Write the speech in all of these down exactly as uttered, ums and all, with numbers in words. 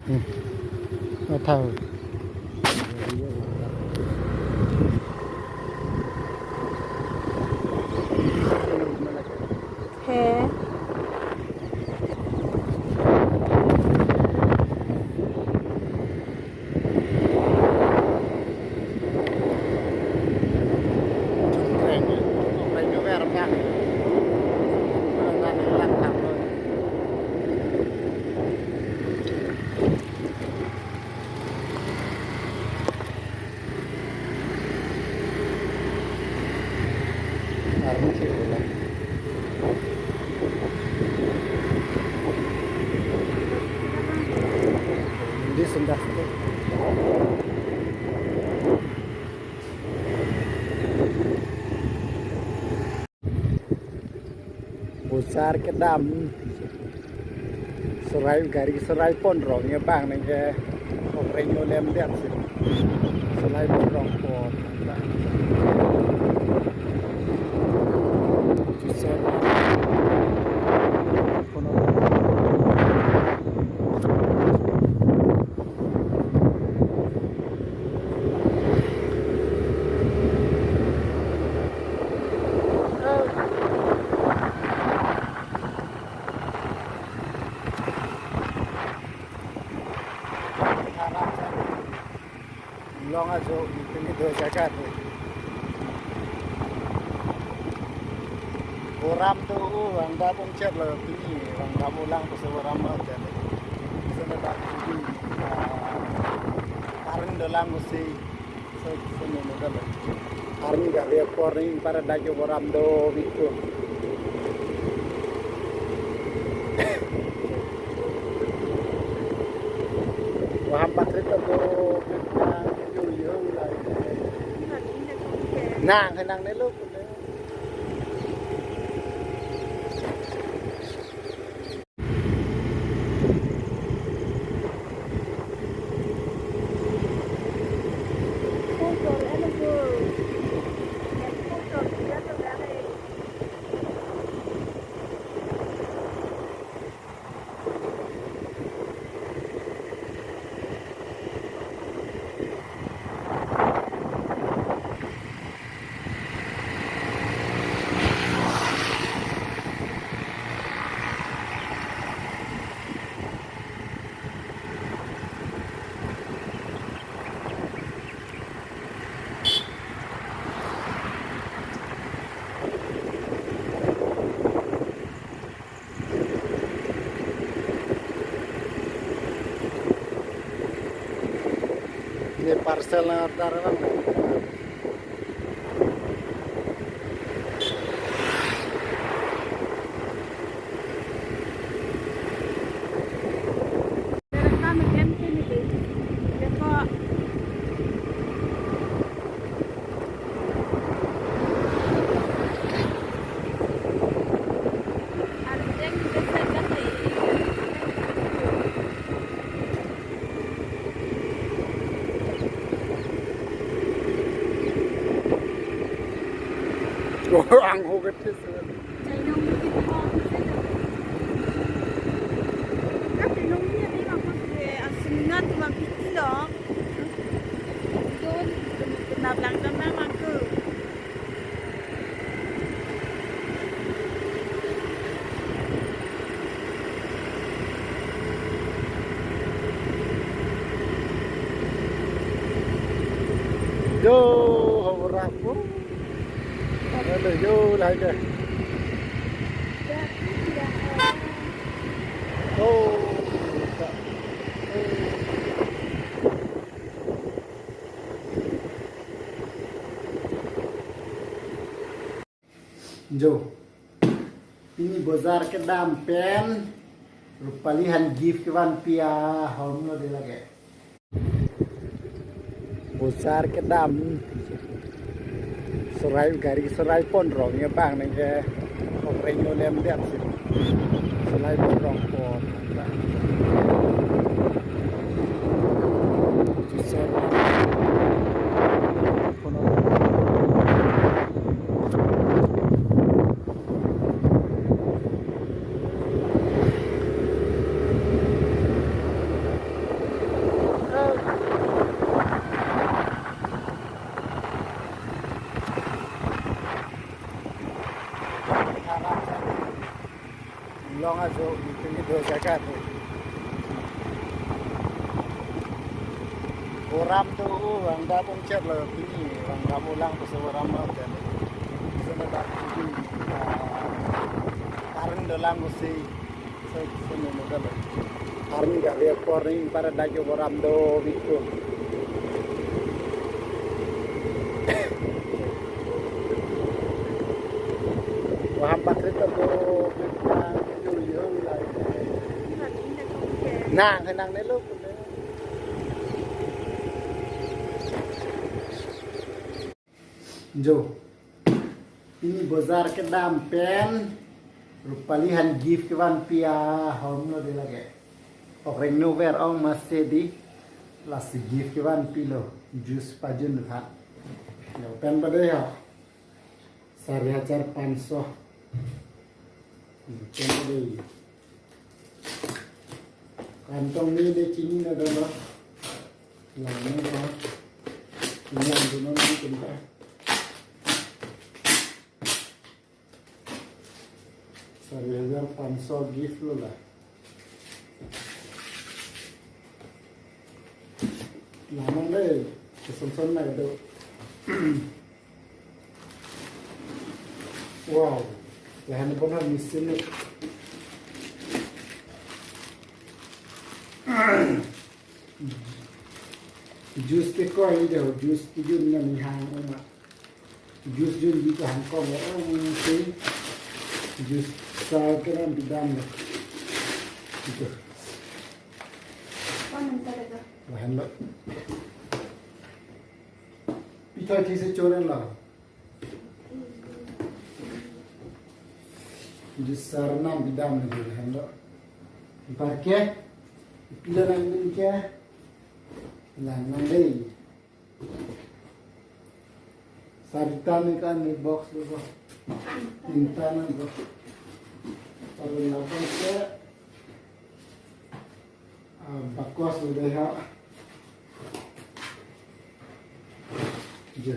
Matha. He. Army sih udah. Hindi sendah sih. Bosar kedam. Serai gari serai pon rong ya bang neng ke opreng olem dia sih. Serai pon rong pon. Susah. Long ajo pini do jaga tu. Voram do u vangdam pon chet lo pini, vangdam u lang pusi voram lo chet. Sana tak pini, ah, areng dolang pusi. So, so, no, no, no. Army gari apor ni para dajo voram do bitu. Waham patri to do, yo, yo, lai. Nang, nang ne lo. Ini parcel yang order kan. Ang ho kete se. Yo, hawra po. Halo, yo, lai deh. Oh, oh. Jo. Pini bozar kedam pen Rupali aphan gift kevanpi ahormu lo de lake. Bozar kedam. Serai gari serai pon rong ya bang neng ke opreng olem dia sih. Serai pon rong pon. Ajo, pini do jaga tu. Boram tu, oh, vangdam pungchet lo pini, vangdam ulang tu se boram lo jadi. Sana tak pini, ah, kareng dolang usi. Arni gari apor ni para daju boram do bitu. Waham bakri to do bitu. Nang, nang ne lo. Jo. Pini bojar kedam pen Rupali aphan gift kevanpi ahormu lo de lake. Okreng nover ong masi di lasi gift kevanpi lo juice pajun aphan. Ya, pen pada ya. Sari hajar panso. Pen pada ya. Kantong ni de chini na dolo. Lang ni dolo. Ini ang dulu ni pinta. Sari hajar panso gift lo la. Lamang dei, keson-son na do. Wow, lahan pon ha machine ni. Juice ke koi ni do, juice ke jun na ni hang uma. Juice jun di ko hang kong, oh, si. Juice sa ke ram di dam na. Itu. Lahan lo. Pithai thi se choran lo. Juice sa ram di dam na lahan lo. Parke. Pila nang din ke. Lang nang dei. Sarita ni kan ni box lo. Tinta na box. Kalau lapang ke, ah, bakos lo dei ha. Je.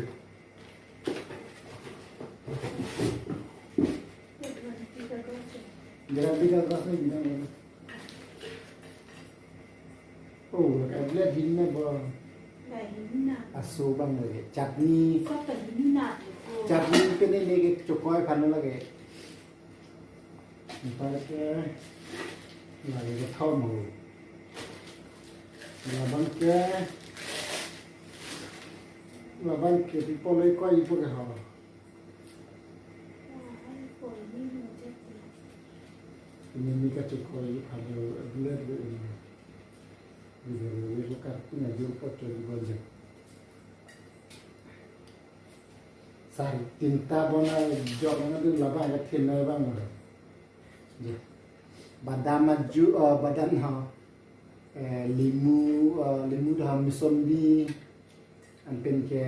Jangan tiga belas ni bilang. Oh, kabilet hinna bo. Hinna. Aso bang lagi. Chutney. Kota hinna itu. Chutney pini ni ke chokoi aphan lagi. Anpar ke lagi ke thom ho. Labang ke, labang ke people koi ipo ke ho. Ini ni kachokoi aphan lo, bilet be ini. Bilet be lo kartu ngajur pot ke di bonjak. Sar tinta bona jok na dun labang ke thin na bang lo. Ya. Badam aju, eh, badam ha. Eh, limu, eh, limu do ha, musombi. Anpen ke,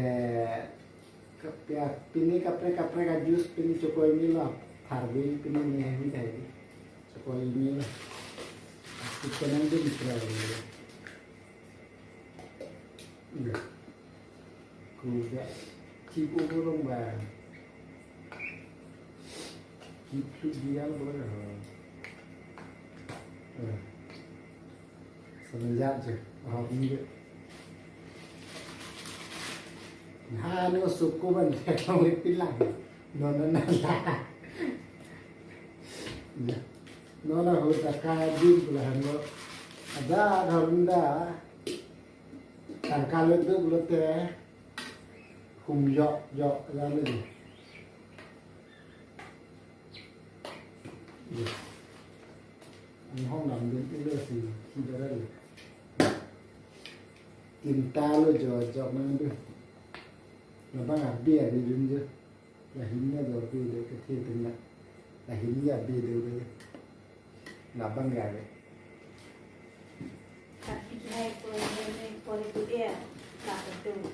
ke, ya, pini kaprek kaprek a juice pini chokoi ni lo, tharbi pini ni heavy tharbi. Chokoi ni lo. Kita nang din try lo. Udah. Kuda. Chipu burung bang. Chipu dia boleh. Eh. Semenjak je, oh, ini je. Nah, ini suku ban, kalau pilang. No, no, no, no. Ya. No, no, ho, taka din pula han lo. Ada, ada runda. Tangka lo tu pula te. Hum yok, yok, ya, ni. Anghong lam din ilo si, si dara lo. Tinta lo jo, jo mang do. Labang abi abi dun jo. Lahin ya jo abi do ke thi tin na. Lahin ya abi do do. Labang ya do. Tapi hai ko ne ko le tu ya. Tak betul.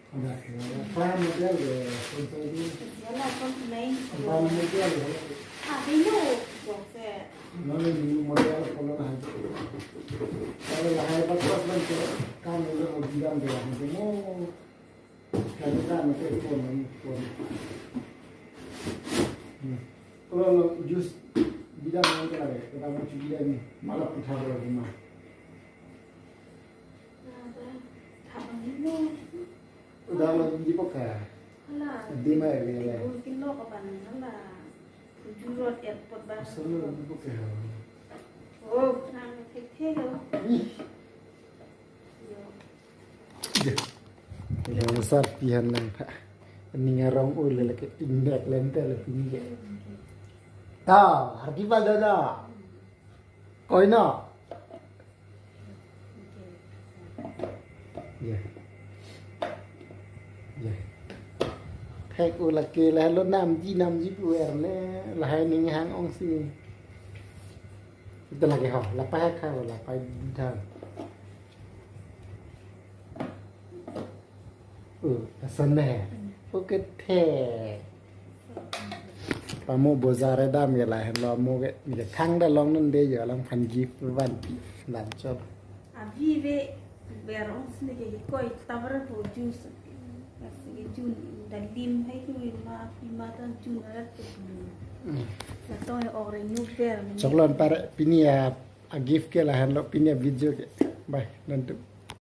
Ada, ada. Apa model de, konsol di? Yalah, konsol lain. Apa model de? Ah, dino. Bokse. Mana ni model kalau lah. Kalau lah hai pas pas kan ke, kan udah mau bilang dia, nanti mau. Kan kan nanti phone, phone. Hmm. Kalau juice Nang ke lagi, kita mau cuci lagi. Malah putar lagi mah. Ada, tak begini. Udah lagi di poka. Alah. Di mana ya? Tiga puluh kilo kapan? Alah. Tujuh rot airport bang. Asal lu di poka. Oh, nang thek thek lo. Ih. Yo. Yang besar pihan nang pak. Ning arong ule lagi pinjak lente le pinjak. Ta, harki bal dada. Koi no. Ya. Ya. Thek u lake lahelo namji namji pu er le lahai ning hang ong si. Ita lagi ho, lapai ha ho, lapai dam. Uh, asan deh. Oke the. Pamo bojar dam ke lahenlo mo ke, ni ke thang da long non de yo lang phan gift van dan chop. Abi ve berong sini ke koi tabar po juice. Kasi ke jun dalim hai tu ma pima tan jun arat tu. Hmm. Lato hai ore nu ber. Choklon pare pini a, a gift ke lahenlo pini a video ke. Bye, nantu.